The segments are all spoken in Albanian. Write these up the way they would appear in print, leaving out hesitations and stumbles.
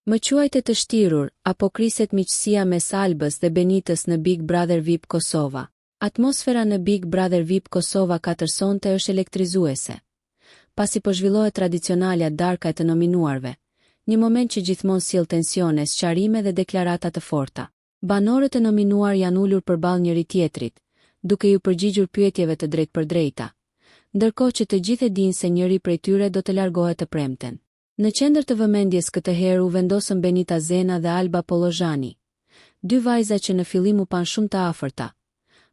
Më quajte të shtirur, a po kriset miqësia mes Albës dhe Benitës në Big Brother VIP Kosova? Atmosfera në Big Brother VIP Kosova 4 sonte është elektrizuese. Pasi po zhvillohet tradicionalja Darka e të nominuarve, një moment që gjithmonë sjell tensione, sqarime dhe deklarata të forta. Banorët e nominuar janë ulur përballë njëri-tjetrit, duke iu përgjigjur pyetjeve të drejtpërdrejta, ndërkohë që të gjithë e dinë se njëri prej tyre do të largohet të premten. Në qendër të vëmendjes këtë herë u vendosën Benita Zena dhe Alba Pollozhani, dy vajza që në fillim u panë shumë të afërta,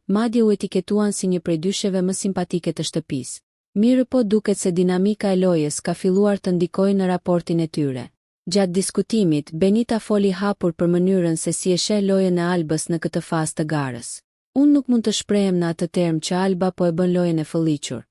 madje u etiketuan si një prej dysheve më simpatike të shtëpisë. Mirëpo duket se dinamika e lojës ka filluar të ndikojë në raportin e tyre. Gjatë diskutimit, Benita foli hapur për mënyrën se si e sheh lojën e Albës në këtë fazë të garës. Unë nuk mund të shprehem në atë term që Alba po e bën lojën e fëlliqur.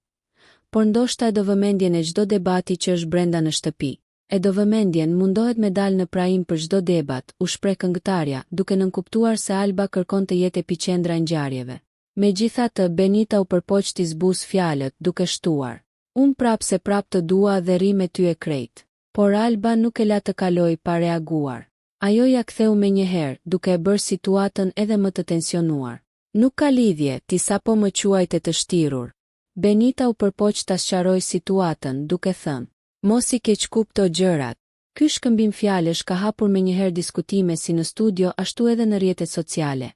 Por ndoshta e do vëmendjen e çdo debati që është brenda në shtëpi. E do vëmendjen, mundohet me dalë në prime për çdo debat, u shpreh këngëtarja, duke nënkuptuar se Alba kërkon të jetë epiqendra e ngjarjeve. Megjithatë, Benita u përpoq t'i zbusë fjalët, duke shtuar, Unë prapë se prapë të dua dhe rri me ty e krejt. Por Alba nuk e la të kalojë pa reaguar. Ajo ia ktheu menjëherë, duke e bërë situatën edhe më të tensionuar. Nuk ka lidhje, ti sapo më quajte të shtirur. Benita u përpoq ta sqarojë situatën, duke thënë. Mos i keqkupto gjërat. Ky shkëmbim fjalësh ka hapur menjëherë diskutime si në studio ashtu edhe në rrjetet sociale.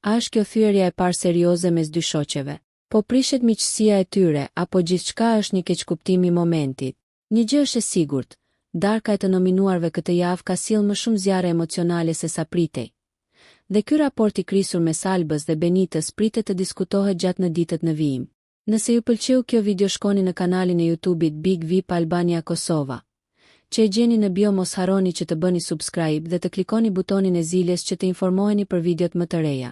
A është kjo thyerja e parë serioze mes dy shoqeve? Po prishet miqësia e tyre apo gjithçka është një keqkuptim i momentit? Një gjë është e sigurt, darka e të nominuarve këtë javë ka sjellë më shumë zjarre emocionale sesa pritej. Dhe ky raport i krisur mes Albës dhe Benitës pritet të diskutohet gjatë në ditët në vijim. Nëse ju pëlqeu kjo video shkoni në kanalin e YouTube-it Big VIP Albania Kosova, që e gjeni në bio mos harroni që të bëni subscribe dhe të klikoni butonin e ziles që të informoheni për videot më të reja.